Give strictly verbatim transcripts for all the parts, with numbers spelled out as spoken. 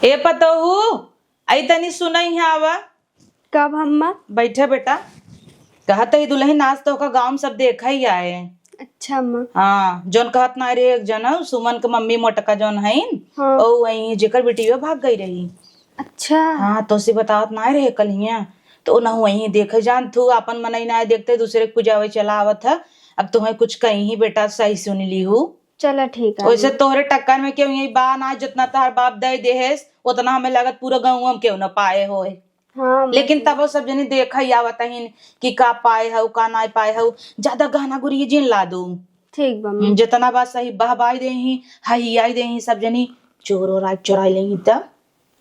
ए पतोहू, आई तनी सुनई है, आवा। कब अम्मा? बैठा बेटा। कहत ही दुलहिन, आज तोहका गाँव में सब देखा ही आए। अच्छा अम्मा। हाँ, जौन कहत ना रे, एक जन सुमन के मम्मी मोटका जौन हईन, हाँ। ओ वही जेकर बिटिया भाग गई रही। अच्छा। हाँ, तोसे बतावत ना रहे कल हियाँ, तो ओनहु वही देखे जान थू, आपन मनई ना देखते, दूसरे के पुजावे चला आवत है। अब तुम्हें कुछ कहीं ही बेटा, सही सुन ली हूँ। चला ठीक है वैसे अम्मा। तोहरे टक्कर में केहू यही बा ना, जितना तोहर बाप दे देहेस, उतना हमें लागत पूरा गाँव में केहू ना पाए होए। हाँ, लेकिन तबो सब जनी देखा ही आवत हिन कि का पाए हऊ, का नाय पाए हऊ। ज्यादा गहना गुरिया जिन लादू। ठीक बा अम्मा। हम्म, जितना बात सही बहबाई देही, हहियाई देही, सब जनी चोर ओराई चोराई लेही तब।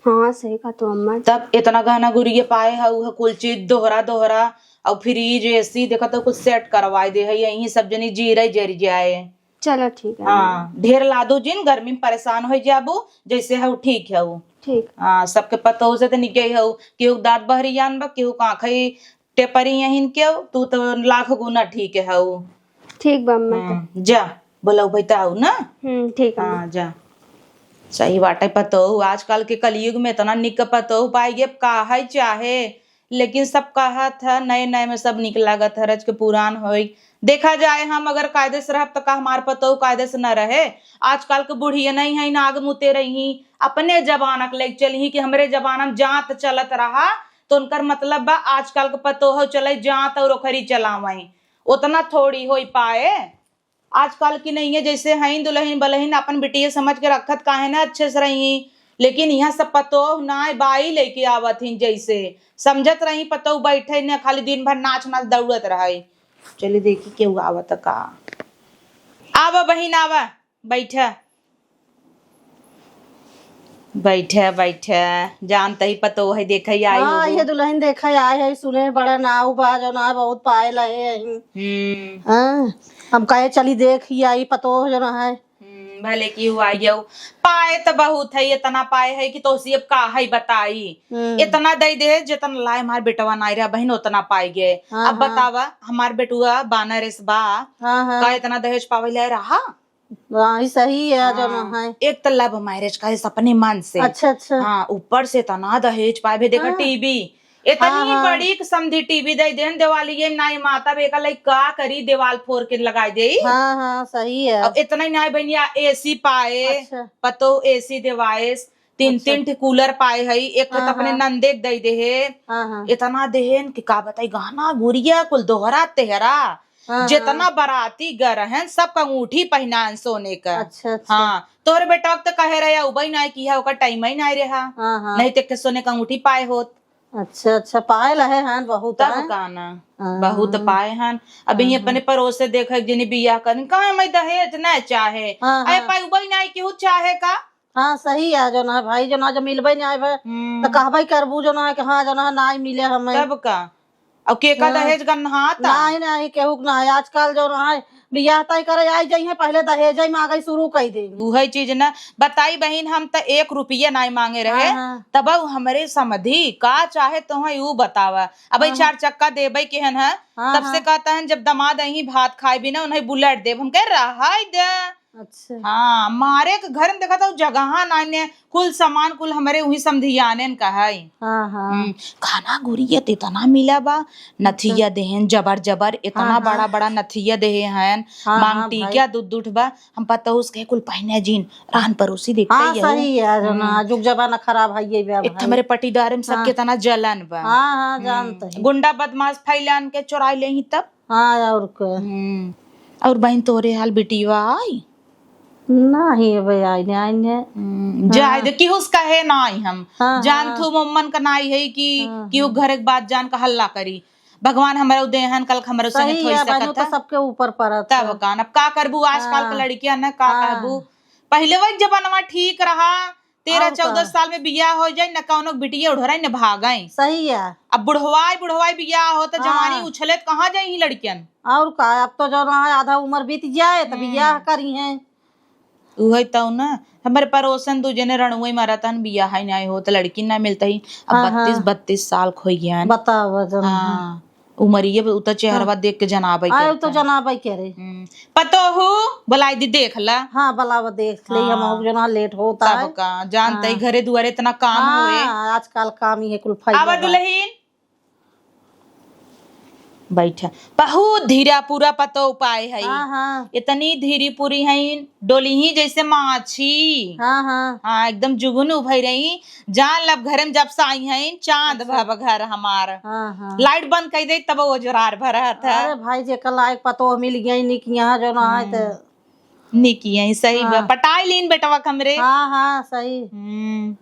हाँ, सही कहा तो अम्मा। तब इतना गहना गुरिया पाए हऊ, ह कुल चीज दोहरा दोहरा, और फ्रिज, एसी, देखा तो कुछ सेट करवाई दे है, यही सब जनी जीरे जर जाए। चलो ठीक है। हाँ, ढेर लादू जिन, गर्मी में परेशान हो जाबू, जैसे हऊ ठीक हऊ। ठीक। हाँ, सबके पतोह से तो निके हऊ, केहू दाँत बहरियान बा, केहू कांखई टेपरी यहिन केहू, तू तो लाख गुना ठीक हऊ। ठीक बा अम्मा, तो। हाँ, जा, बोलऊ भाई तो आऊ ना। हम्म, ठीक है अम्मा। हाँ, जा। सही बाटे पतोह, आजकल के कलयुग में इतना निक पतोह पाई गे, काहे चाहे लेकिन सब कहत ह, नए नए में सब निक लागत ह, रच के पुरान होई। देखा जाए, हम अगर कायदे से रहब, त का हमार पतोह कायदे से न रहे? आजकल के बुढ़िया नहीं है, नाग मुते रही, अपने जमाना के लेके चली कि हमरे जमाना में जांत चलत रहा, तो उनकर मतलब बा, आजकल के पतोह चले जांत और ओखरी चलावे, उतना थोड़ी होई पाए। आजकल की नहीं है, जैसे हईन दुलहिन बलहिन अपन बिटिया समझ के रखत काहे ना अच्छे से रही, लेकिन यहाँ सब पतोह नाय बाई लेके आवत हिन, जैसे समझत रही पतोह बैठे न खाली दिन भर नाच नाच दौड़त रहे। चली देखी केहू आवत का। आवा बहिन आवा, बैठा। बैठे, बैठे, जानत ही पतोह है, देखे ही आई हाँ, होबू। ये दुलहिन देखे आए है, सुने बड़ा नाव बा, जौन है बहुत पाए लहे है। हम्म। हाँ, हम कहे चली देख ही आई पतोह जौन है। हम्म, भले की हुआ यऊ। पाए त बहुत है, इतना पाए है कि तोहसे अब का है बताई। हम्म। इतना दे दे, जितना लाए हमार बेटवा नाई रहा बहिन, उतना पाए गए। हाँ, अब हाँ। बतावा, हमार बेटुआ बानरेस बा, हाँ, हाँ। का इतना दहेज पावे लाए रहा? हाँ, ई सही है, हाँ, जौन है। एक तो love marriage का है, अपने मन से। अच्छा, अच्छा। हाँ, ऊपर से इतना दहेज पाए भी, देखा हाँ। टीवी, इतनी हाँ, हाँ। बड़ी समधी टीवी दे देन, दिवालिये में नाई माता बेका लई का करी, दीवाल फोर के लगाई देई। हाँ, हाँ, सही है। अब इतना ही नाई बनिया एसी पाए, अच्छा। पतोह एसी देवाएस, तीन अच्छा। तीन ठे कूलर पाए हई, एक ठे हाँ, त अपने हाँ। नंदे के दे दे है। हाँ, हाँ। इतना देहेन कि का बताई, गहना गुरिया कुल दोहरा तेहरा। हाँ, जितना हाँ। बराती गए रहन, सबका अंगूठी पहिनान सोने का। अच्छा, अच्छा। हाँ, तोहरे बेटवा के त कहे रहे, उबई नाय किहा, ओकर टाइम ही नाय रहा। हाँ, हाँ। नहीं त एक ठे सोने का अंगूठी पाए होत। अच्छा, अच्छा, पाए लहे हन बहुत, तब हैं? का ना, हाँ। बहुत पाए हन। अब यही हाँ, अपने हाँ। पड़ोस से देखा, एक जनी बियाह करन, कहे मैं दहेज ना चाहे। हाँ, अरे हाँ। पाई उबई नाय केहू चाहे का? हाँ, सही है, जौन है भाई, जौन है, जब मिलबे नहीं आए भाई, हम्म। तो कहबे करबू, जौन है कि हाँ, जौन है, नाय मिले हमें। तब का? अब केका हाँ। दहेज गन्हाता? नाहीं, नाहीं, केहू के नाहीं। आजकल जौन है, बियाह तय करे आई जइहें, पहिले दहेज ही मांगे शुरू कई देंगे। उहे चीज ना, बताई बहिन, हम त एक रुपया नाहीं मांगे रहे, हाँ, हाँ। तब उ हमरे समधी का चाहे तोहई उ बतावा। अब ई हाँ, चार हाँ। चक्का देबे केहन है, हाँ, तब से हाँ। कहता है, जब दमाद अही भात खाए बिना उन्हें बुलेट देब। हम कहे, "रहाई दे।" अच्छा। हाँ, मारे के घर में देखा था, जगह ना ने, कुल सामान कुल हमरे उही समधियाने न का है। हाँ, हाँ। हम्म, खाना गुरिया त इतना मिला बा, नथिया अच्छा। देहेन जबर जबर, इतना हाँ, हाँ। बड़ा बड़ा नथिया देहे हैं, हाँ, हाँ, मांगटीका भाई। दुठ दुठ बा। हम पतोहू से कहे कुल पहिने जीन, रहन परोसी देखते हाँ, ही हो। सही है, जो ना, हम्म। जुग जमाना खराब है ये बा एक भाई। हमरे पटीदार में सबके हाँ। इतना जलन बा। हाँ, हाँ, हम्म, जानते हैं। गुंडा बदमाश फैलान के चोराई लेही तब। हाँ, और का। हम्म। और बहिन, तोरे हाल बिटिया आई? नाहीं, अबे आई ने, आई ने। हम्म, हाँ। जाए दे, केहू से कहे नाहीं हम। हाँ, जान हाँ। थू मम्मन का नाहीं है कि हाँ, केहू हाँ। घर के बात जान का हल्ला करी। भगवान हमरे देहन, कल हमरे संगे सही थोई है, बहिन, सकत तो है। सबके ऊपर पड़त तब है। का न, अब का करबू, आजकल के हाँ। लड़कियां न, का हाँ। कहबू? पहिले वही जमानवा ठीक रहा, तेरह और चौदह का? साल में बियाह हो जाए, न कौनो बिटिया उड़हराई न भागई। सही है। अब बुढ़वाई, बुढ़वाई बियाह हो त हाँ। जवानी उछले त कहाँ जाई ही लड़कियन? और का, अब तो जो रहा आधा उम्र बीत जाए त हम्म। बियाह करी हैं। उहे तो ना, हमरे पड़ोसन दू जने रणुए में रहतन, बियाह ही नाहीं होत, लड़की ना मिलत ही। अब हाँ, बत्तीस, हाँ। बत्तीस साल खोई गया। बतावा जरा। हाँ। उमरिये ब-, उ त चेहरवा हाँ। देख के जनाबै अरे, उ तो करता। जनाबै करे। हम्म। पतोहू, बोलाई दी, देख ला। हाँ, बोलावा, देख ले, हम हाँ। हो जना लेट होता तब है। का, जानते ही हाँ। घरे दुआरे इतना काम हाँ, होए। आजकल काम ही है कुल फैले आवा बा। दुलहिन। बैठा। बहुत धीरा पूरा पतोह पाए है। हाँ, हाँ। इतनी धीरी पूरी है, डोली ही जैसे माछी। हाँ, हाँ। हाँ, एकदम जुगुन उभई रही। जान लब घरे में जब से आई हैं, चांद अच्छा। भब घर हमार। हाँ, हाँ। लाइट बंद कइ दे तब वो जोरार भरत है। अरे भाई, जेकर लायक पतोह मिल गई, निक यहाँ जो ना है त हम्म। निक यहाँ, सही बा। हाँ। पटाई लीन बेटवा कमरे। हाँ, हाँ, सही। हम्म।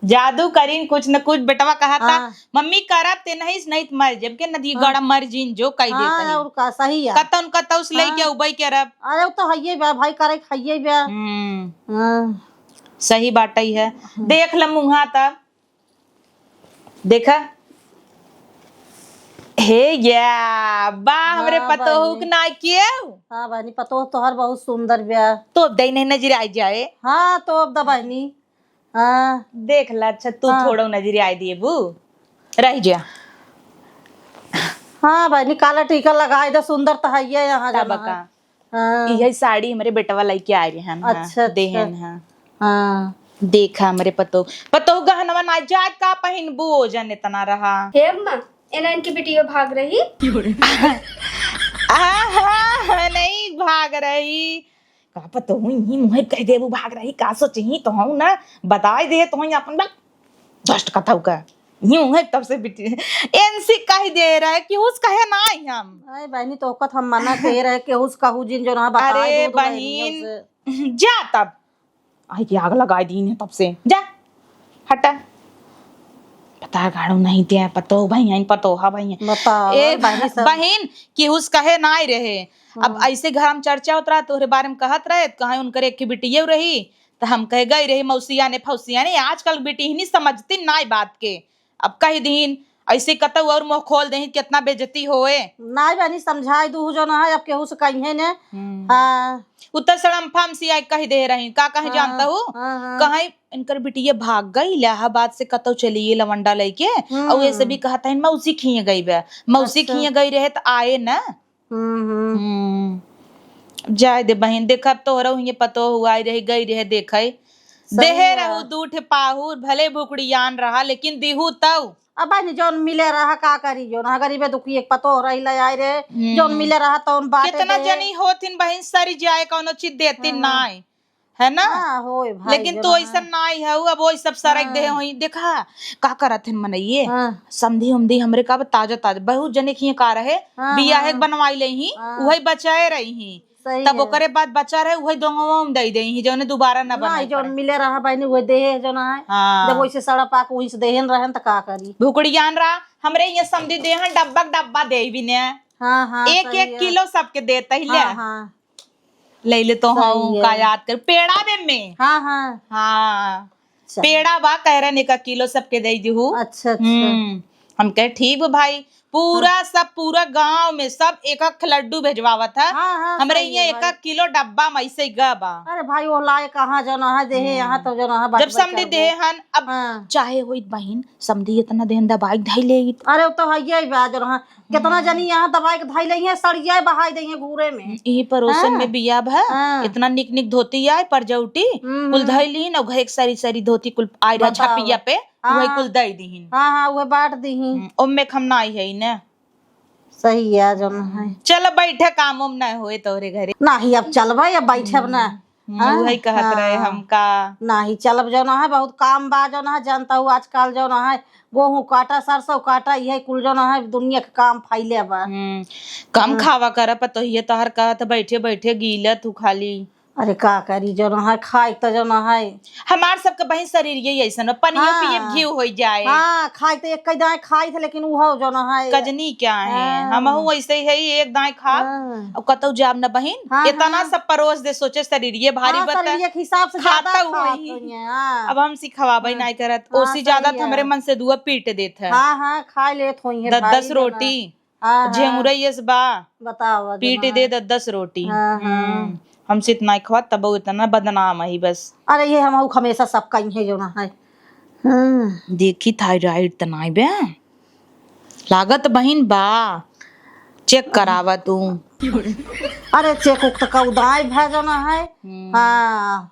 जादू करीन कुछ न कुछ, बेटवा कहता, हाँ। "मम्मी करब ते नहीं, नहीं त मर जब के नदी हाँ। गड़ा मर जीन जो कह हाँ, देता है।" और का, सही है। कतन कतौ से लेके हाँ। उबई के रब। अरे, वो तो हइये बा, भाई करे के हइये बा। हम्म। हाँ। सही बात ही है। हम्म। देख ल मुँहा तब। देखा। हे या, बा हमरे हाँ, पतोहू बहिनी। के ना केव। हाँ, बहिनी, पतोह तोहर बहुत सुंदर बा। तो अब दई नहीं नजर आ जाए। हाँ, तो अब द बहिनी। हाँ। देख ला, अच्छा, तू हाँ। थोड़ा नजर आए दिए बू। रह जा। हाँ, बहिनी, काला टीका लगाए द, सुंदर त हइये यहाँ तब जमा है। का। हाँ। इहे साड़ी हमरे बेटवा लइके आए रहन ह, अच्छा, अच्छा। देहन ह। हाँ। देखा हमरे पतोह, पतोह गहनवा ना जात का पहिनबू, ओजन इतना रहा। हे अम्मा, एना इनकी बिटियो भाग रही। आहा, नहीं भाग रही। का पतोह ही मुँहे कह देबू भाग रही, का सोचही तो हूँ ना, बताई दे तो हूँ अपन बा-, दुष्ट कथऊ का। यूं है तब से बिटी एनसी कह दे रहे कि हुस कहे नाई हम। अरे बहिनी, तो ओकत हम मना कहे रहे कि हुस कहू जिन जो ना बताए अरे दो, दो बहिनियों बहिन, से। जा तब। आई के आग लगाए दीन है तब से। जा, हटा। पता गाड़ो नहीं दे, पतो भाई हैं, पतो हा भाई हैं। बताओ, ए, बहिनी सब। बहिन, कि हुस कहे नाई रहे। अब हाँ। ऐसे घर में चर्चा होत रहा, तोहरे बारे में कहत रहे, त कहाँ उनकर एक बिटिये रही, त हम कहे गई रही मौसिया ने, फौसिया ने, आजकल बिटिहनी समझती नाई बात के। अब कह दीन, ऐसे कतऊ और मुँह खोल देही, कितना बेइज्जती होए। नाई बहिनी, समझाई दू जो ना है, अब केहू से कहिए ने। हम्म। हाँ। उत्तर सड़म फाम से आई कह दे रही, का कहे हाँ, जानता हूँ? हाँ, हाँ। कहीं इनकर बिटिया भाग गई इलाहाबाद से कतऊ चलिए लवंडा लेके, हम्म। और ये सभी कहता है मौसी खिए गई बे, मौसी अच्छा। खिए गई रहे त आए ना। हम्म, हम्म। हम्म। जाए दे बहिन, देखब तोहरा हुइये पतोह हुआई रही, गई रहे देखई। सही देहे है। रहू दू ठे पाहुर, भले भुकड़ियान रहा, लेकिन दिहू तऊ। अब बहिन, जौन मिले रहा, का करी, जौन हा गरीबे दुखी एक पतोह रही, ले आए रहे, हम्म। जौन मिले रहा, तौन बाटे कितना दे। जनी होथिन बहिन, सरी जाए, कौनो चीज देती हाँ। नाई। है ना? हाँ, होए भाई, लेकिन जो तू ना ऐसन है। नाई हऊ, अब वही सब सरक दे हाँ। होई। देखा, का करत हन मनइये? हाँ। समधी उमधी हमरे का बा, ताजा ताजा, बहुत जने खिए का रहे, हाँ, बियाहे हाँ। के बनवाई लेही, हाँ। उहई बचाए रही ही। सही तब है। ओकरे बाद बचा रहे, उहई दोंगवा में दे देही, जौने दोबारा ना ना, बनाए जौन पड़े। मिले रहा बहिनी, उहई देहे जो ना है। हाँ। जब वैसे सड़ा पाक वहीं से देहन रहन त का करी? भुकड़ियान रहा, हमरे ये समधी देहन डब्बा के डब्बा दे बिने। हाँ, हाँ, एक सही एक है। किलो सबके देत ही ले। हाँ, हाँ। ले ले तो सही हाँ, है। का याद कर, पेड़ा बे में। हाँ, हाँ। हाँ। चल। पेड़ा बा, कह रहे एक किलो सबके दे दिहू। अच्छा, अच्छा। हम्म, हम कहे, "ठीक बा भाई।" पूरा हाँ। सब, पूरा गांव में सब एक एक लड्डू भेजवावत है। हाँ, हाँ, हमरे सही यहाँ है एक भाई। एक किलो डब्बा में ऐसे ही गा बा। अरे भाई, वो लाए कहाँ जो ना है, देहे हम्म। यहाँ तो जो ना है, जब बांटबे समधी करबो। देहे हन, अब हाँ। चाहे होइत बहिन, समधी इतना देहन दबाई के धई लेइत। अरे, वो तो हइये बा, जो ना है, कितना हम्म। जनी यहाँ दबाई के धई लेइहे, सड़िया बहाई देइहे घूरे में। ई पड़ोसन हाँ। में बिया भा, हाँ। इतना निक निक धोती आए, परजौटी, हम्म, कुल हम्म। धई लीन, और घरे के सारी सारी धोती कुल आए रहा बताओ। झपिया पे, हाँ, वही हाँ। कुल दई दीहिन। हाँ, हाँ, वह बांट दीही। हम्म, ओमे खम नाई है ने। सही है, जो ना है। चल बैठे, काम उम ना होए तोहरे घरे। नाही, अब चलबे, अब बैठब ना। हम्म। हम्म, हाँ, वही कहत रहे हाँ। हमका। नाही, चलब जो ना है, बहुत काम बा जो ना है, जानता हूँ आजकल जो ना है, गोहूँ काटा, सरसों काटा, इहे कुल जो ना है, दुनिया के काम फैले बा। हम्म, कम हाँ। खावा कर, पतोहिए तोहर कहत बैठे बैठे गीलत हूँ खाली। अरे का करी, जो ना है, खाए तो जो ना है। हमार सबके बहिन शरीर यही ऐसन बा, पनियो हाँ। पिए घी हो जाए। हाँ, खाए तो एक कई दाए खाए थे, लेकिन उहो जो ना है। कजनी क्या है, हाँ। हमहू ऐसे ही है, एक दाए खा, हाँ। अब कतौ जाब न बहिन, हाँ, इतना हाँ। सब परोस दे, सोचे शरीर ये भारी हाँ, बता, शरीर एक हिसाब से ज्यादा खाता खात हुई। होइए, हाँ। अब हम सिखवाबे हाँ। नहीं करत, हाँ, ओसी ज्यादा सही तो हमरे है। मन से दुआ पीट देत है। हाँ, हाँ, खा लेत होइए दस भाई दस जो ना। रोटी, हाँ, हाँ। झेंगुरा ये सब बा, बताओ, पीट जमाई। दे दस दस रोटी। हाँ, हाँ। हम्म, हमसे इतना खवा तब इतना बदनाम है बस। अरे ये हम हमेशा सब कहीं है जो ना है। हम्म। देखी थायराइड त नाई बे। लागत बहिन बा। चेक करावा तू। अरे चेक उक त कौदाई भए जाना है। हम्म। हाँ।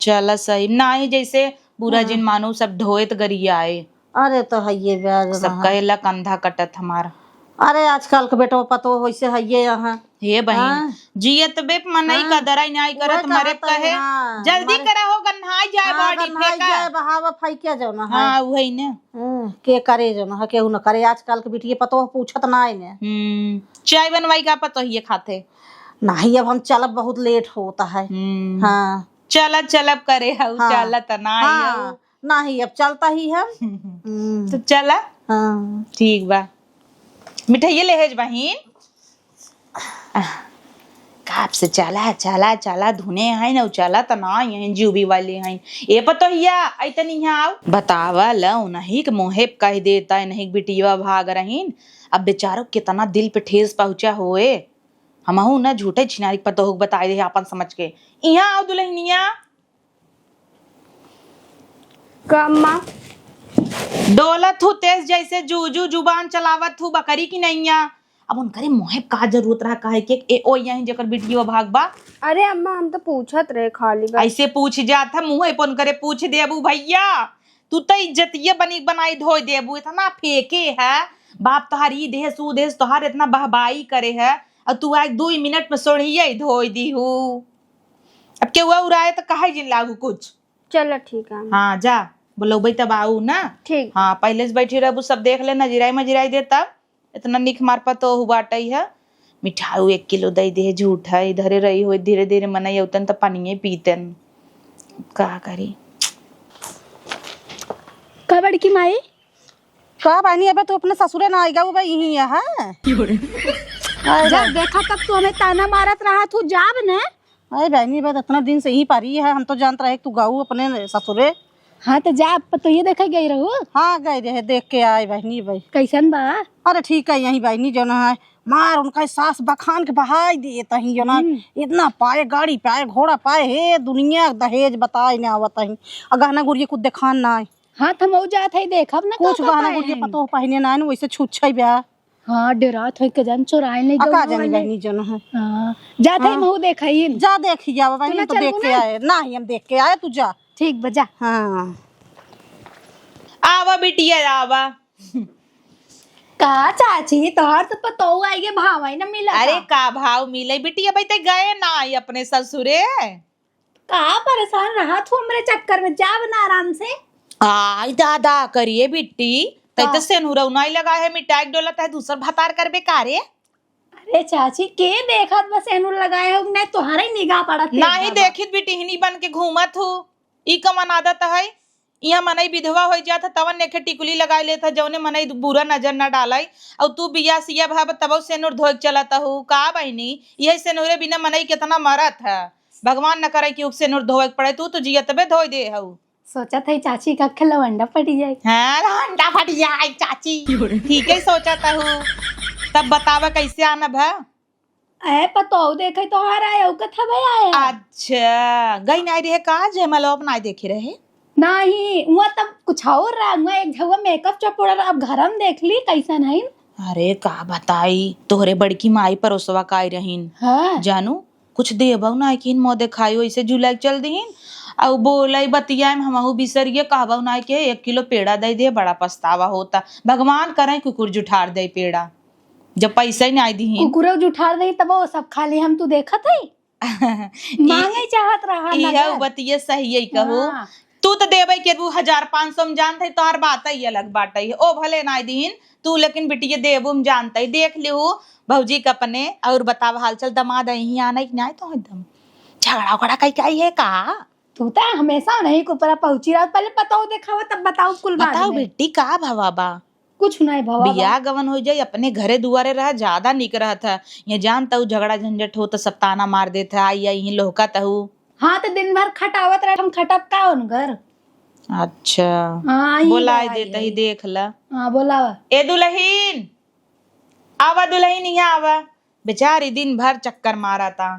चला सही, नाही जैसे बुरा हाँ। जिन मानो सब ढोए त गरियाए। अरे तो हइये ब्याज सब रहा। कहेला कंधा कटत हमार। अरे आजकल के बेटवा पतो वैसे हइये यहाँ। हे बहिन, हाँ। जियत बे मनई हाँ। कदराई नाही करत, वही मरे कहत है, कहे, हाँ, जल्दी मरे। करा हो, गन्हाई जाए हाँ, बॉडी गन्हाई फेंका। जाए, बहावा फेंकिया जाओ ना है। हाँ, वही ने। हम्म, के करे जाओ ना है, केहू ना करे। आजकल के बिटिये पतो पूछत ना है ने। हम्म, चाय बनवाई का पतो ही खाते। नाही, अब हम चलब, बहुत लेट होता है। हम्म। हाँ। चला, चलब करे हऊ, हाँ। चला त नाही हाँ। हऊ। नाही, अब चलता ही हम। हम्म। तो चला। हाँ। ठीक बा। मिठाइये लेहेज बहिन। आह, काप से चला, चला, चला, धुने हैं ना, चला त ना, यहीं जूबी वाली हैं। ए पतोहिया, आई तनी यहाँ आओ। बतावा ल, उन्हीं के मुँहे पे कह देता, इन्हीं के बिटिया भाग रहीन। अब बेचारो कितना दिल पे ठेस पहुँचा होए। हमहू ना झूठे छिनारी के पतोह के बताए दे आपन समझ के। इहाँ आओ दुल्हनिया। का अम्मा? डोलत हूँ तेज जैसे जूजू, जुबान चलावत हूँ बकरी की नैया। अब उनकरे मुँहे का जरूरत रहा कहे के, ए, ओ यहीं जेकर बिटिया भाग बा। अरे अम्मा, हम तो पूछत रहे खाली बस। ऐसे पूछ जात है, मुँहे पर उनकरे पूछ देबू भैया। तू तो इज्जतिये बनी बनाई धोई देबू, इतना फेंके है। बाप तोहार ई देश, ऊ देश, तोहार इतना बहबाई करे है, और तू आए दुई मिनट में सोढ़िये धोई दीहू। अब केहू उराए तो कहे जिन लागू कुछ। चलो ठीक है। हाँ, जा, बोलौबै तब आऊ ना। ठीक। हाँ, पहिले से बैठी रहबू, सब देख ले, नजिराई मजिराई दे तब। इतना निक मार पतोहू बाटई है। मिठाऊ एक किलो दई दे, झूठ है, इधरे रही हो, धीरे धीरे मनई अउतन त पानिये पीतन। का करी? का बड़की माई? का बानी, अबे तू अपने ससुरे ना आइगा, वो बा यहीं है। अरे। जब देखा तब तू हमें ताना मारत रहा, तू जाब ने। अरे बहनी, बस इतना दिन से यहीं पर ही है, हम तो जानत रहे कि तू गाऊ अपने ससुरे। हाँ, तो जा, अब तो ये देखे गई रहू। हाँ, गए रहे, देख के आए बहनी भाई। कैसन बा? अरे ठीक है, यहीं बहनी जो ना है, मार उनका सास बखान के बहाई दिए तही जो ना, हम्म। इतना पाए, गाड़ी पाए, घोड़ा पाए, हे दुनिया दहेज बताए ने आवत ही, आ गहना गुरिया कुछ देखान ना आए। हाँ, तो हम जात है देखब ना कुछ का का गहना पाए गुरिया हैं। पतोह पहिने ना आए, वैसे छुच्छे ब्याह। हाँ, डेरात होई के जान चोराए नहीं आ, का गौवा जानी वाले। बहनी जन है। हाँ, जात है हाँ। महू देखाइन। जा देख ही आवा बहनी, चला तो चल देख के ना। आए। नाही, हम देख के आए, तू जा। ठीक बा, जा। हाँ। आवा बिटिया, आवा। का चाची, तोहर तो पतोहू आई के भाव ही ना मिला अरे, था। का भाव मिले बिटिया, भाई ते गए ना आई अपने ससुरे। का परेशान रहत हो हमरे चक्कर में, जाब ना आराम से। आई दादा, करिए बिट्टी, तै तो का? सेनुरौ नाई लगा है, मिटाई के डोलत है, दूसर भतार करबे का रे? अरे चाची, के देखत बा सेनुर लगाए हो, नहीं तोहरे निगाह पड़त है नहीं दादा। देखित बिटिहनी बन के घूमत हो, ई कमन आदत है? इहाँ मनई विधवा होई जात है, तवन नेखे टिकुली लगाई लेत है, जौने मनई बुरा नजर न डालाई। और तू बिया सिया भा तबौ सेनुर धोए के चलत हो, का बहिनी? यही सेनुरे बिना मनई केतना मरत है। भगवान न करे कि उक सेनुर धोए के पड़े, तू तो जियतबे धोए दे हऊ। सोचत है चाची का लवंडा फटी जाए। हाँ, लवंडा फटी जाए चाची। ठीक है सोचत हऊ। तब बतावा कैसे आनब है? ए पतोहू देखे तोहार आए, ऊ कथा भाई आए। अच्छा, गई नाई रहे का, जयमलवा पे नाई देखे रहे? नाही, वहाँ तब कुछ और रहा, वहाँ एक झउआ मेकअप चपोड़ा रहा, अब घर में देख ली कैसन है। अरे का बताई, तोहरे बड़की माई परोसवा का आई रहीन। हाँ। जानू, कुछ देबौ ना किन, मुँह देखाई, ऐसे जुलाई चल दीन। और बोलाई बतियाए में हमहू बिसरिए, कहबौ ना के एक किलो पेड़ा दे दे, बड़ा पछतावा होता। भगवान करे कुकुर जुठार दे पेड़ा, जब पैसा ही नाई दीन। कुकुरो जुठार दे तब वो सब खा ले, हम तू देखत है। ई-, मांगे चाहत रहा इहे नगद। बतिये सही है कहू। हाँ। तू तो देबे के दू हजार पाँच सौ में जानत है, तोहार बात ही अलग बाटे। ओ भले नाई दीन, तू लेकिन बिटिये देबू में जानत है। देख लिहू भौजी के अपने, और बतावा हालचाल, दमाद यहीं आना कि नाई तो एकदम झगड़ा उगड़ा कई के आई है का? तू तो हमेशा नहीं को परा पहुंची रहत, पहले पतोहू देखावा तब बताऊ कुल बात बताओ में। बिट्टी का भवा बा? कुछ नहीं भवा बा। बियाह गवन हो जाई, अपने घरे दुआरे रहा, ज्यादा निक रहत है। ये जानत हऊ झगड़ा झंझट हो तो सब ताना मार देत है, आई आई ही लोहका तहू। हाँ, तो दिन भर खटावत रहे, हम खटब का उनकर? अच्छा। हाँ, ई बोलाए बा, देत आई ही, आई। देख ला। हाँ, बोलावा। ए दुलहिन, आवा दुलहिन, यहाँ आवा। बेचारी दिन भर चक्कर मारा ता।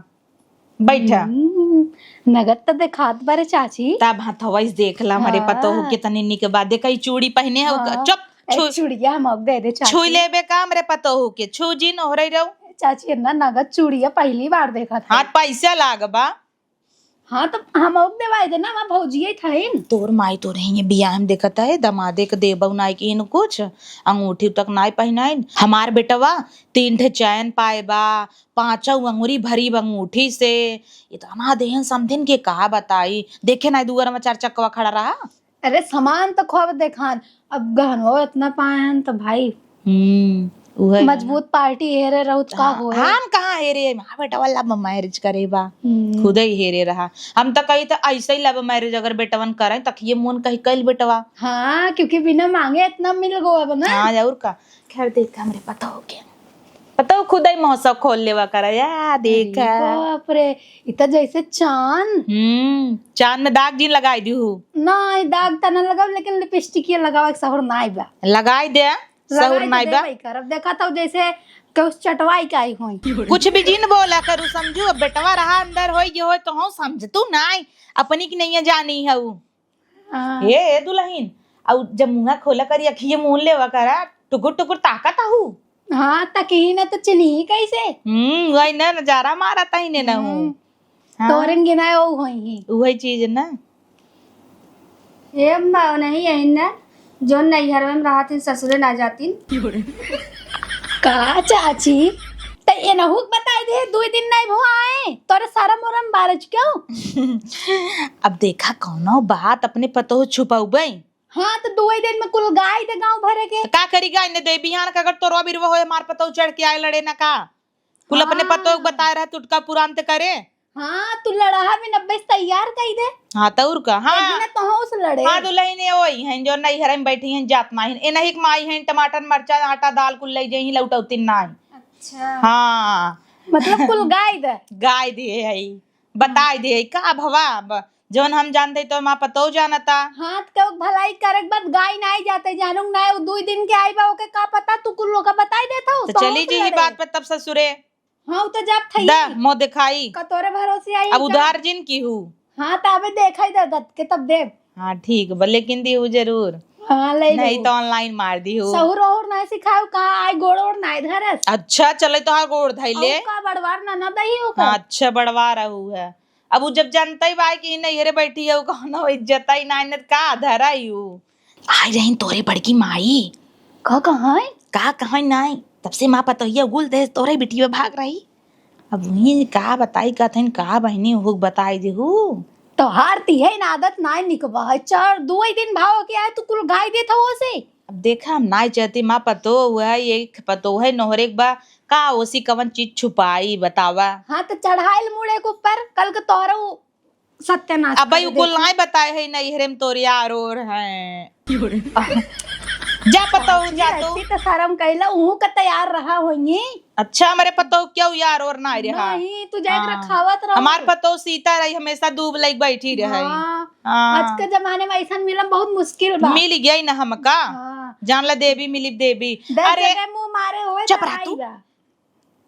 बैठा। हम्म, नगद त देखात बारे चाची। तब हथवा इस देख ला, हमरे हाँ। पतोहू कितनी निक बा। देखा, ई चूड़ी पहने हो, हाँ। चुप, छू-, चूड़िया हम दे दे चाची। छुई लेबे का हमरे पतोहू के? छू जिन ओहरे रहो। चाची, इतना नगद चूड़िया पहली बार देखत है। हाँ, पैसा लाग बा। हाँ, तो हम देवाई देना, हमार भौजिये थइन। तोर माई तोर ही बियाह में देखत है, दमादे के देबउ नाई किहिन कुछ, अंगूठी तक नाई पहिनाइन। हमार बेटवा तीन ठे चैन पाए बा, पाँचौ अंगुरी भरी बा अंगूठी से। इतना देहन समधिन के का बताई, देखे नाई दुआर में चार चक्कवा खड़ा रहा। अरे, सामान तो खूब देखान, अब गहनवा इतना पाएन तो भाई, हम्म, उहे है। मजबूत पार्टी हेरे रहू त का हाँ, होए? हम कहाँ हेरे, हमार बेटवा love marriage करे बा, हम्म। खुदे ही हेरे रहा। हम तो कही तो ऐसे ही love marriage अगर बेटवन करे, तखिए मोन कही कइल बेटवा। हाँ, क्योंकि बिना मांगे इतना मिल गो अब ना। हाँ, और का। खैर, देख हमरे पतोह के, पतोह खुदे ही मौसा खोल लेवा करा, या देख। अरे बाप रे, इ त जैसे चांद। हम्म, चांद में दाग जिन लगाई दिहू। नाई, दाग त न लगाव, लेकिन लिपस्टिक ये लगावा के सहूर नाई बा। लगाई दे, सहूर लगाई नाई दे बा। भाई करब, देखा तो जैसे केहू चटवाई के आई होई। कुछ भी जिन बोला करू समझू, अब बेटवा रहा अंदर होई, ये होई तो हम समझतू नाई, अपनी की नैया जानी है उ। हाँ। हे, हे दुलहिन, अउ जब मुँहा खोला करी, अखिए मून लेवा करा, टुकुर टुकुर ताकत आहू। हाँ, तकही न त चिन्ही कैसे? हम्म, वही न नजारा मारा तही ने न हूँ। हम्म। हाँ। तोरन गिनाए ओ होई ही। उहे चीज न। ए अम्मा, नहीं है न, जो नैहर में रहत ही ससुरे ना जाती। का चाची? त एनहू के बताई दे, दुई दिन नहीं भो आए, तोरे शरम उरम बारज क्यों? अब देखा, कौनो बात अपने पतोह छुपौबे। हाँ, त दुई दिन में कुल गाय दे गाँव भरे के। त का करी गाय ने दे, बिहान का अगर तोरवा बिरवा होए, हमार पतोह चढ़ के आए लड़े ना का? कुल अपने हाँ। पतोह के बताए रहा, टुटका पुरान ते करे। हाँ, तू लड़ाहा में नब्बे से तैयार कई दे। हाँ, त और का? हाँ। एक दिन तोहू से लड़े। हाँ, दुलहिन ये वही हैं, जो नैहर में बैठी हैं, जात ना हैं। ए नहीं के माई हैं, टमाटर, मरचा, आटा, दाल कुल ले जाई, लौटौती ना हैं। अच्छा। हाँ। मतलब कुल गाय दे। गाय दिए है, बताई दिए, का भवा, अब जौन हम जानते तो माँ पतोह जानता। हाँ, त केहू के भलाई करे के बाद गाय ना आई जाते, जानू ना, उ दुई दिन के आई बा, ओके का पता, तू कुल लोग बताई देता हो, तो तोहू चली से जी, ई लड़े। बात पर तब ससुरे। हाँ, उ तो जात थई। दा, मो देखाई। का तोरे भरोसे आई अब का? उधार जिन किहू। हाँ, त अबे देखाई दे दत के तब देब। हाँ, ठीक बा, लेकिन दिहू जरूर। हाँ, ले नहीं लेबू। तो online मार दिहू। सहूर ओहूर ना सिखाऊ का, आई गोड़ ओड़ ना धरस। अच्छा, चले तो हाँ गोड़ धई ले। अउ का बड़वार ना, ना दही हो का? हाँ, अच्छा, बड़वार रहू है। अब उ जब जानते ही बा कि नैहरे बैठी है, उ कौनो इज्जत ही ना, इन्नत का धरा ही उ। आई रही तोरे बड़की माई। का कहाँ है? का कहाँ नाई? तब से माँ पतोहिया गुल दे तोरे बिटिया भाग रही। अब वही का बताई, कहथिन का बहिनी, हुक बताई देहू। तोहार तिहे ना आदत नाई निकबा है। चार दुई दिन भाव के आए, तू कुल गाय देत हो से। अब देखा, हम नाई चाहती माँ पतोह, वह एक पतोह है, नोहरे के बा, का ओसी कवन चीज छुपाई, बतावा। हाँ, तो चढ़ाइल मुड़े के ऊपर, कल के तोहरा उ सत्यानाश अब भाई कर उ कुल देती। नाई बताए है, नैहरे में तोर यार ओर हैं। जा पतोह, जा तू। अच्छी तो शर्म कैला, उहू का तैयार रहा होइए। अच्छा, हमरे पतोह क्यों यार ओर नाई रहा? नहीं, तू जाके हाँ। रखावत रहो। हमार पतोह सीता रही, हमेशा दूब लई बैठी रहे। हाँ। हाँ। आज के जमाने में ऐसा मिला बहुत मुश्किल बा। मिल गई ना हमका। हाँ। जान ला देवी मिली देवी। दस अरे, जगह मुंह मारे हुए चुप रह तू। बा।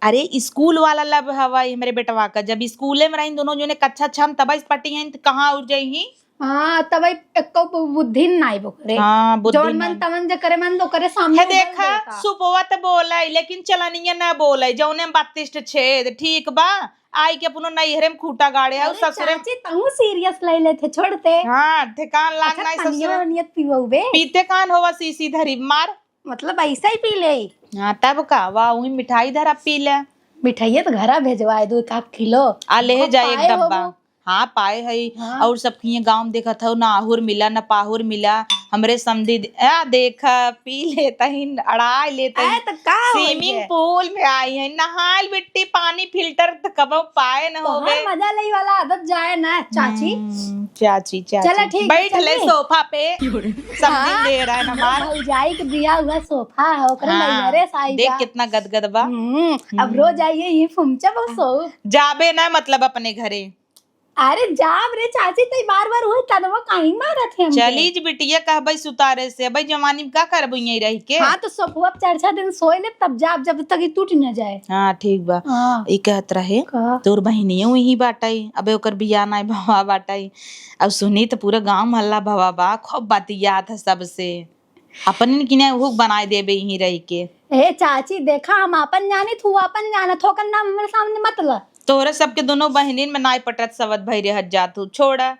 अरे, स्कूल वाला love हवा हमरे बेटवा का। जब स्कूले में रही दोनों जने कक्षा छह में, तब से पटी हैं, त कहाँ और जाई ही? हाँ, तब एको बु-, बुद्धि नाई बोकरे। हाँ, बुद्धि जौन मन नाई। तवन जे करे मन तो करे, सामने है उधर देखा, देखा। सुपवा त बोले, लेकिन चलनिया ना बोले, जौने में बत्तीस ठे छेद, ठीक बा, आई के अपनो नैहरे में खूंटा गाड़े, और अरे ससुरे में चाची, तहूँ serious ले लेते, छोड़ते। हाँ, ठेकान लाग अच्छा, नाई पनिया ससुरे। वनिया पीवो बे। पीते कान होवा, सीसी धरी मार। मतलब ऐसे ही पी ले? हाँ, तब का, वाह, वही मिठाई धरा पी ले। मिठाइये तो घरा भेजवाए दो, एक आध किलो। आ, ले खूब जा एक पाए डब्बा। होबो। हाँ, पाए है। हाँ। और सब किए गाँव में देखत हो, ना आहुर मिला, ना पाहुर मिला। हमरे समधी दे-, आ, देखा, पी लेता ही, अड़ाई लेता ही। ए, तो का हो swimming गया? Pool में आई है, नहाइल बिट्टी, पानी filter त कबो पाए न तोहार होवे। मजा लेई वाला आदत जाए ना, चाची। हम्म, चाची, चाची। चला, ठीक है, बैठ ले चलिए। सोफा पे। सब दिन हाँ, दे रहा है ना मार। भौजाई के दिया हुआ सोफा है, ओकरे हाँ, नैहरे से आई देख बा। कितना गदगद बा। हम्म, अब हम्म। रोज आइए, ये फुमचा बहुत सो। जाबे ना मतलब अपने घरे। अरे जाब रे चाची, तई बार बार उहे तनवा काहे मारत है हमके? चली जी बिटिया, कहबई सुतारे से, अबई जवानी में का करबू यहीं रह के? हाँ, तो सोफवा पे चार छह दिन सोए ले, तब जाब, जब तक ई टूट न जाए। हाँ, ठीक बा। हाँ। ई कहत रहे, का? तोर बहिनियो यहीं बाटई, अबे ओकर बियाह नाई भवा बाटई। अब सुनी त पूरा गाँव मोहल्ला भवा बा, खूब बतियात है सबसे। अपन किने हुक बनाए देबे यहीं रह के। ए चाची, देखा, हम आपन जानित हूँ, आपन जानत हो, ओकर नाम हमरे सामने मत ल। तोहरे सबके दोनों बहिनिन में नाई पटत सवत भई रहत जात हूँ, छोड़ा।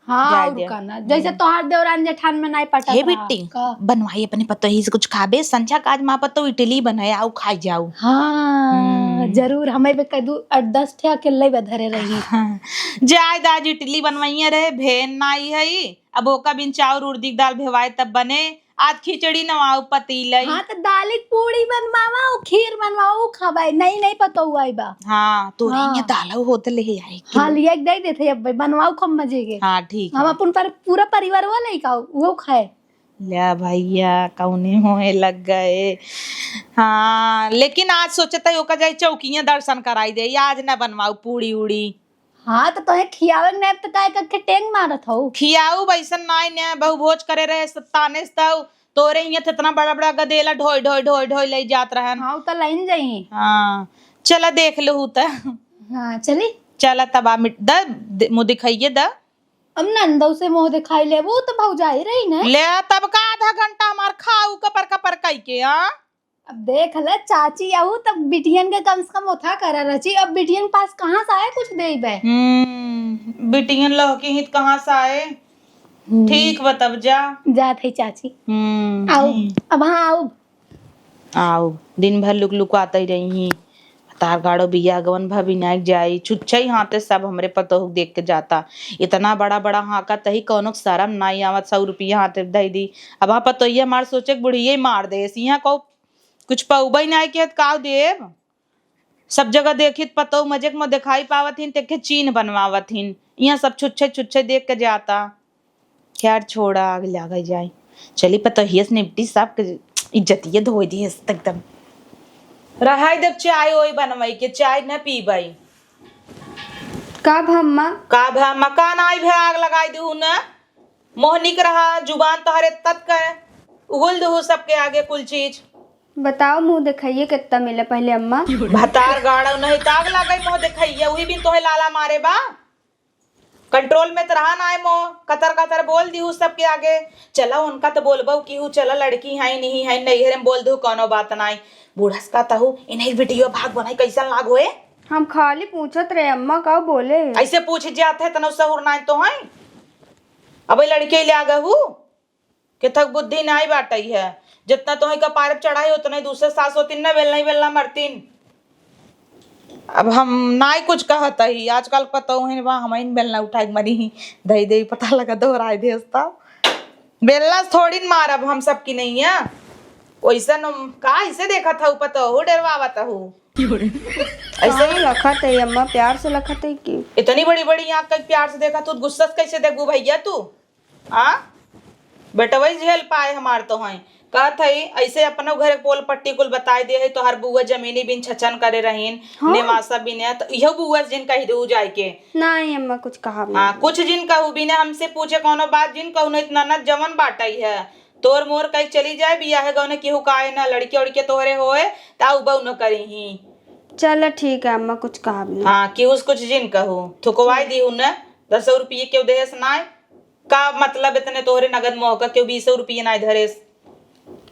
हाँ, जाए और दे। का ना, जैसे हम्म। तोहार देवरान जेठान में नाई पटत हे रहा। बिट्टी, का? बनवाई अपने पतोही से कुछ खाबे, संझा काज माँ पतो इडली बनाए, आउ खाई जाऊ। हाँ, हम्म। जरूर, हमें भी कह दू, आठ दस ठे अकेले बा धरे रही। हाँ। जाए दा, आज इडली बनवाइए रहे, भेन नाई है, अब ओका बिन चाउर उड़दी के दाल भेवाए तब बने, आज खिचड़ी नवाऊ पतीलई। हाँ, तो दाली के पूड़ी बनवावा, खीर बनवावा, खाबाई। नहीं, नहीं पतोहू आई बा। हाँ, तोरे हाँ। यहाँ दालऊ होत ले आई के। हाँ, लिया के दे देते, अब बनवाऊ खूब मजे के। हाँ, ठीक हम है। अपन पर पूरा परिवार वो लइका वो खाए। ले भैया, कौने मोहे लग गए। हाँ, लेकिन आज सोचत है ओका जाए चौकिया दर्शन कराई दे, आज ना बनवाऊ पूड़ी उड़ी। हाँ, तो तोहे खियावे के नाम तो काय करके टेंग मारत हऊ? खियाऊ वैसन नाई ने, बहु भोज करे रहे, सब ताने से तऊ तोरे हियाँ इतना बड़ा बड़ा गदेला ढोई ढोई ढोई ढोई ले जात रहन। हाँ, उ तो लाइन जाई। हाँ, चला देख लहू त। हाँ, चली। चला तब आ मिट-, द, द, मुँह दिखाइए द। अब नंदऊ से मुँह दिखाई लेबू तो भौजाई रही ने। ले तब का आधा घंटा हमार खाऊ कपर कपर कई के, हाँ? अब देख ले चाची, अहू तब बिटियन के कम से कम ओथा करा रहची। अब बिटियन के पास कहाँ से आए कुछ देबे? हम्म, बिटियन लहकी ही त कहाँ से आए? हम्म। ठीक बा तब जा। जात है चाची। हम्म। आओ, हम्म। अब हाँ आओ। आओ, दिन भर लुक लुकाते रही। तार गाड़ो बिया गवन भा विनायक जाई, छुच्छई हाथे सब हमरे पतोह देख के जाता। इतना बड़ा बड़ा हाँका तही कौनो के शरम नाई आवत, सौ रुपया हाथे दे दी। अब हाँ पतोहिया मार सोचे के बुढ़िये मार दे, सिया को कुछ पउबई नाई के त काव देब? सब जगह देखित पतोह मजे के में देखाई पावत हिन, तेके चीन्ह बनवावत हिन। इहाँ सब छुच्छे छुच्छे देख के जाता। खैर छोड़ा, आग लागे जाए। चली पतोहिया से निपटी, सबके इज्जतिये धोई दी एकदम। रहाई देब चाय ओई बनवाई के, चाय न पीबई। का भा अम्मा? का भा अम्मा, का नाई भे आग लगाई दू न? मोहनिक रहा, जुबान तोहरे तत के उगुल दू सबके आगे कुल चीज। बताओ, मुँह देखाइए कितना मिले पहले अम्मा। भतार गाड़ो नहीं त आग लागई मोह देखाइए, उही बिन तोहे लाला मारे बा। कंट्रोल में त रहा ना आए मोह, कतर कतर बोल दीहू सबके आगे। चला उनका त बोलबऊ कीहू, चला लड़की है नहीं है, नैहरे में बोल दू कौनो बात नाई। बूढ़स का तहू इन्हें वीडियो भाग बनाई कैसन लागो है? हम खाली पूछत रहे अम्मा का बोले। ऐसे पूछ जात है तनो सहूर नाई तो है। अब लड़के ले आ गहू। केथक बुद्धि नाई बाटई है। जितना तोहई कपारे पे चढ़ाई, उतना ही दूसरे सास होतिन ना, बेलना ही बेलना मरतिन। अब हम नाई कुछ कहत ही, आजकल पतोहिन बा, हमइन बेलना उठाई के मरी ही, धई दे पता लगा दोहराई देस त। बेलना से थोड़ी न मारब हम सब की नहीं है। वैसन हम का ऐसे देखत हऊ, पतोहू डरवावत हऊ। ऐसे कहाँ लखत है अम्मा, प्यार से लखत है कि? इतनी बड़ी बड़ी आँख का प्यार से देखत हऊ, गुस्सा से कैसे देखबू भैया तू? आ? बेटवई झेल पाए हमार तो हैं। कहत हई, ऐसे अपनो घरे पोल पट्टी कुल बताई दे है, तोहर बुआ जमीनी बिन छछन करे रहीन, हाँ। नेवासा बिन है, तो इहो बुआ से जिन कह दू जाए के। नहीं अम्मा, कुछ कहा भी हाँ, नहीं। कुछ जिन कहू बिना हमसे पूछे कौनो बात जिन कहू, नहीं इतना न जवन बाटई है। तोर मोर कहीं चली जाए, बियाहे गौने केहू का आए ना, लड़के उड़के तोहरे होए, ता उबऊ न करी ही। चल ठीक है अम्मा, कुछ कहा भी नहीं। हाँ, कि उस कुछ जिन कहू, थुकवाई दी उन्हें, दस रुपये केहू देस नाय, का मतलब इतने तोहरे नगद मोह का, केहू बीस रुपये नाय धरेस।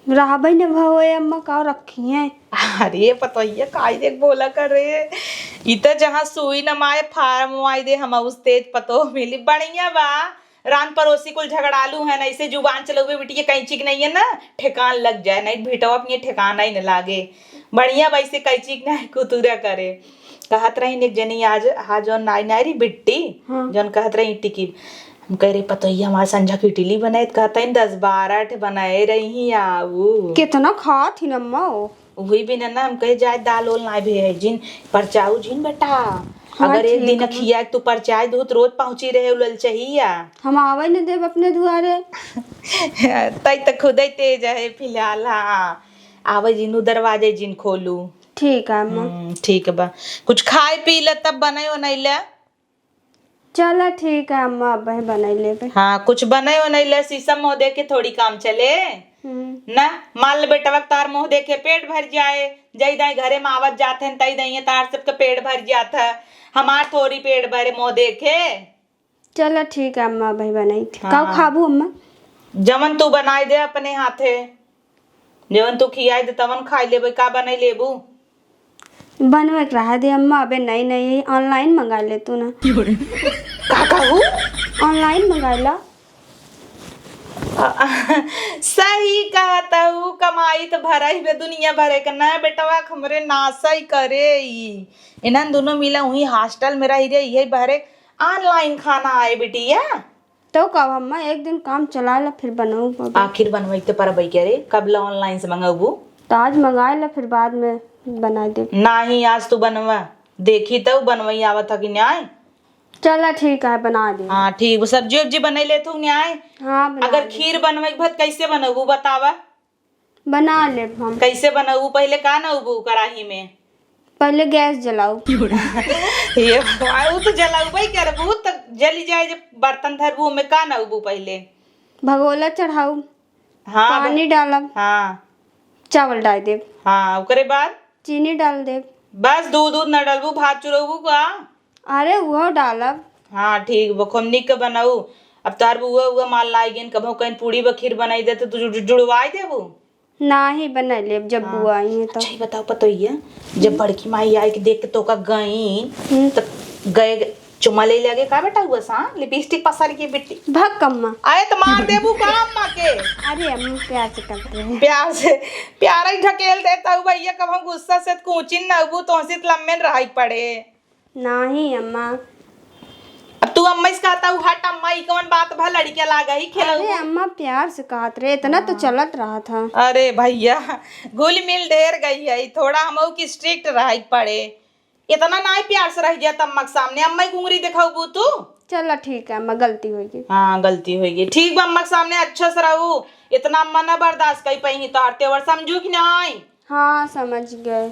रहबे न भवे अम्मा, का रखी है? अरे पतोहिया, काई देख बोला कर रे, ई त जहाँ सुई न माए फार्म वाई दे, हम उस तेज पतोह मिली, बढ़िया बा। रान पड़ोसी कुल झगड़ालू हैं, ऐसे जुबान चलौबे बिटिया कैंची के नहीं है ना, ठेकान लग जाए, नहीं भिटवा अपने ठेकान ही न लागे। बढ़िया बा, ऐसे कैंची के नहीं कुतुरा करे। कहत रही एक जनी आज, हाँ, जौन नाई नाई रही बिट्टी, हाँ। जौन कहत रही टिकी, हम कह रहे पतोहिया हमारे संझा की इडली बनाए, त कहत है दस बारह ठे बनाए रही ही आऊ। कितना खात ही अम्मा हो। उही बिन ना हम कहे जाए दाल ओल ना भेजिन, परचाऊ जिन बेटा। हाँ, अगर एक ठीक दिन बा। खिया के तू परचाई दूत रोज पहुँची रहे उलल चाहिया। हम आवे न देब अपने दुआरे। तई त खुदे तेज है फिलहाल, हाँ। आवे जिन उ दरवाजे जिन खोलू। ठीक है अम्मा। हम्म, ठीक बा। कुछ खाए पी ले तब बनाए उनाए ले। चला ठीक है अम्मा, अब है बनाई लेबे। हाँ, कुछ बनाए उनाए ले, शीशा मुँह देखे थोड़ी काम चले। हम्म। ना, मान ले बेटवा के तार मुँह देखे पेट भर जाए, जई दाई घरे में आवत जात हैं, तई दाई तार सबके पेट भर जात है, हमार थोड़ी पेट भरे मुँह देखे। चला ठीक है अम्मा, अब है बनाई। हाँ। का खाबू अम्मा? जवन तू बनाए दे अपने हाथे, जवन तू खियाए दे तवन खाए लेबे। का बनाए लेबू? बनवे के रहा दे अम्मा, अबे नई नई online मंगाए ले तू ना। का कहू? Online मंगाए ला। सही कहत हऊ, कमाई त भरही बे दुनिया भरे के ना बेटवा, हमरे नासई करे ई। इन्हन दुनो मिला उहीं hostel में रही रे, इहे भरे online खाना आए बिटिया। तो कब अम्मा एक दिन काम चलाए ला फिर बनाऊ। आखिर बनवई त परबई के रे, कब ला online से मंगउबू? त आज मंगाए ला फिर बाद में बनाए दे। नाही, आज तू बनवा, देखी तउ बनवई आवत ह कि न्याय। चला ठीक है, बना दे। हाँ ठीक, सब्जी उब्जी बनई लेत हऊ न्याय। हाँ, बना अगर ले। खीर बनवई के भत कैसे बनउबू बतावा? बना लेब हम। कैसे बनउबू? पहिले का नउबू कढ़ाई में? पहिले गैस जलाऊ। ये भगवान, उ तो जलउबई करबू, त जली जाए जब बर्तन धरबू, ओमे का नउबू पहिले? भगोला चढ़ाऊ, हाँ, ब- पानी डालब, हाँ। चावल डाल देब। हाँ, ओकरे बाद? चीनी डाल देब। बस दूध, दूध न डालबू, भात चुरउबू का? अरे, उहो डालब। हाँ, ठीक बा, खूब निक के बनाऊ। अब तोहार बुआ, उआ माल लाइ गेन, कबहू कहीं पूड़ी बा खीर बनाई दे, त तू जु-, जु-, जुड़वाई देबू? नाही, बनाई लेब, जब हाँ। बुआ आई हैं तो। अच्छा, ई बताओ पतोहिया, जब बड़की माई आई के देख के तोका गई, हम्म। त गए चुम्मा ले लेगे का बेटा हुआ सा? लिपस्टिक पसर के बिट्टी। भग कम्मा। आए त मार देबू का अम्मा के? अरे, अम्मा प्यार से करते हैं। प्यार से, प्यार ही ढकेल देता हूँ भैया, कबहू गुस्सा से कूचिन न हबू, तोहसे त लम्बे न रहाई पड़े। नाही अम्मा। अब तू अम्मा से कहता हूँ, हट अम्मा, ई कौन बात भा, लड़किया लागा ही खेलऊ। अरे अम्मा, प्यार से कहत रहे, इतना तो हाँ। चलत रहा था। अरे भैया, घुल मिल ढेर गई है, थोड़ा हमहू की strict रहे पड़े। इतना नाही प्यार से रह जात अम्मा के सामने, अम्मा की उंगली दिखाऊ तू। चला ठीक है अम्मा, गलती होई गई। हाँ, गलती होई गई। ठीक बा, अम्मा के सामने अच्छा से रहू, इतना अम्मा ना बर्दाश्त कर पाई तोहार तेवर, समझू कि नाही? हाँ, समझ गए।